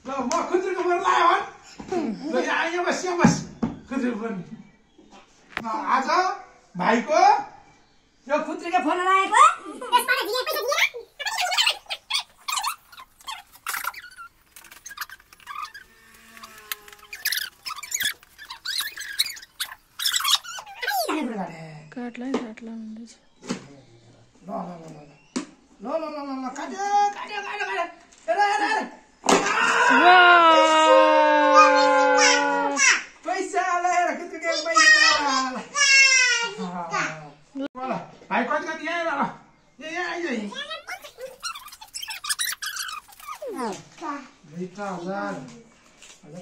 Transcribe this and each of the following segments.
ल म खुजुरको फोन लायो ल यहाँ बस खुजुरको फोन आज भाइको यो खुजुरको फोन लगाएको त्यसबाट दिए पैसा दिएर काट्ला भन्दैछ ल काट्यो पैसा लगाएर खुजुरको पैसा भाइ कति यहाँ ल यहाँ आइज 2,000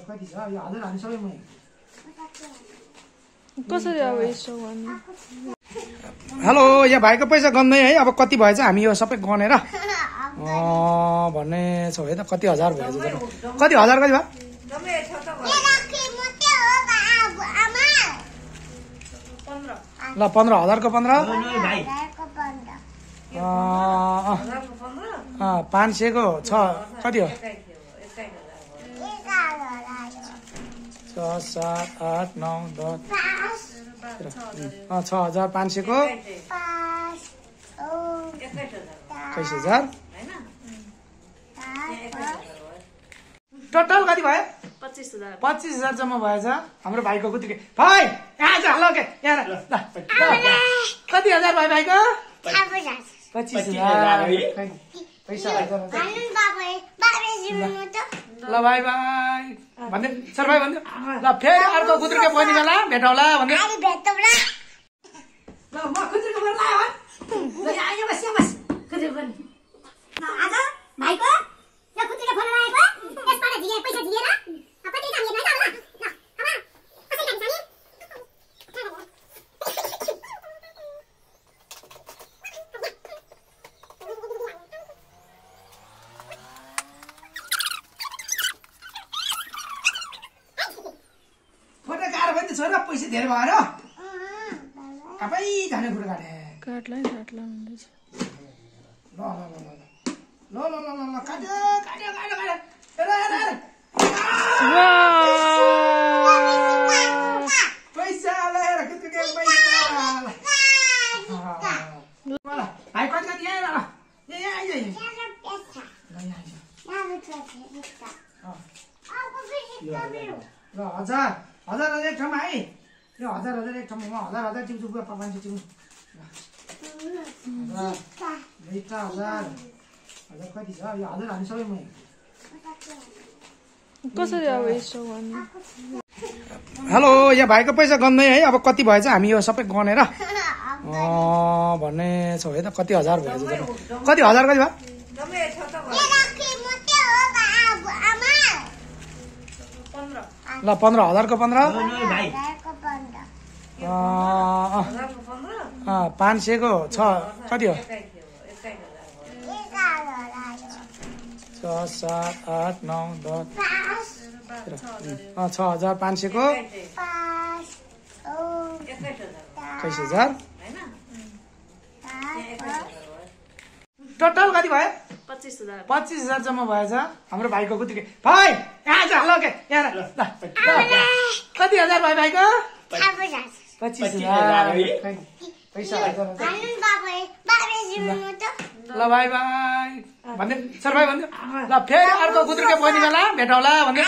कति छ यो हजार हामी सबै मै कसरी अब यसो गर्नु हेलो यहाँ भाइको पैसा गन्दै है अब कति भएछ हामी यो सबै गनेर भन्ने छ है त कति हजार भएछ कति हजार कति भयो ल 15,000 को 15 500 को 6 कति हो 6 7 8 9 10 6,500 को 21,000 टोटल कति भयो 25,000 जम्मा भएछ हाम्रो भाइको कुतिकै भाइ यहाँ छ ल के यहाँ कति हजार भयो भाइको 25,000 पैसा ल बाई बाई भन्दै सर भाइ भन्दै ल फेरि अर्को कुतुरको पनि बेला भेटौँला भन्दै ल म कुतुरको पनि लायो ल यहाँ बस कुतुरको पनि आज भाइको यो खुजुरको फोन लगाएको त्यसबाट दिए पैसा दिएर कति काम हेर्न जाऊ ल कसरी जान्छ नि फोटो गाह्रो पनि छोरा पैसा धेरै भएर आफै जाने कुरो काट्ला भन्दैछ ल काट्यो पैसा लगाएर खुजुरको पैसा भाइ कति यहाँ यहाँ आइज ल हजार एक ठाउँमा है यो हजार एक ठाउँमा म हजार टिप्छु मान्छे टिप्नु 2,000 कति छ यो हजार हामी सबै मै कसरी अब यसो गर्नु हेलो यहाँ भाइको पैसा गन्दै है अब कति भएछ हामी यो सबै गनेर भन्ने छ है त कति हजार भएछ कति हजार कति भयो ल 15,000 को 15 500 को 6 कति हो 6 7 8 9 10 6,500 को 21,000 टोटल कति भयो 25,000 जम्मा भएछ हाम्रो भाइको कुतिकै भाइ यहाँ छ ल के यहाँ कति हजार भयो भाइको 25,000 पैसा ल बाई बाई भन्दै सर भाइ भन्दै ल फेरि अर्को कुतुरको पनि बेला भेटौँला भन्दै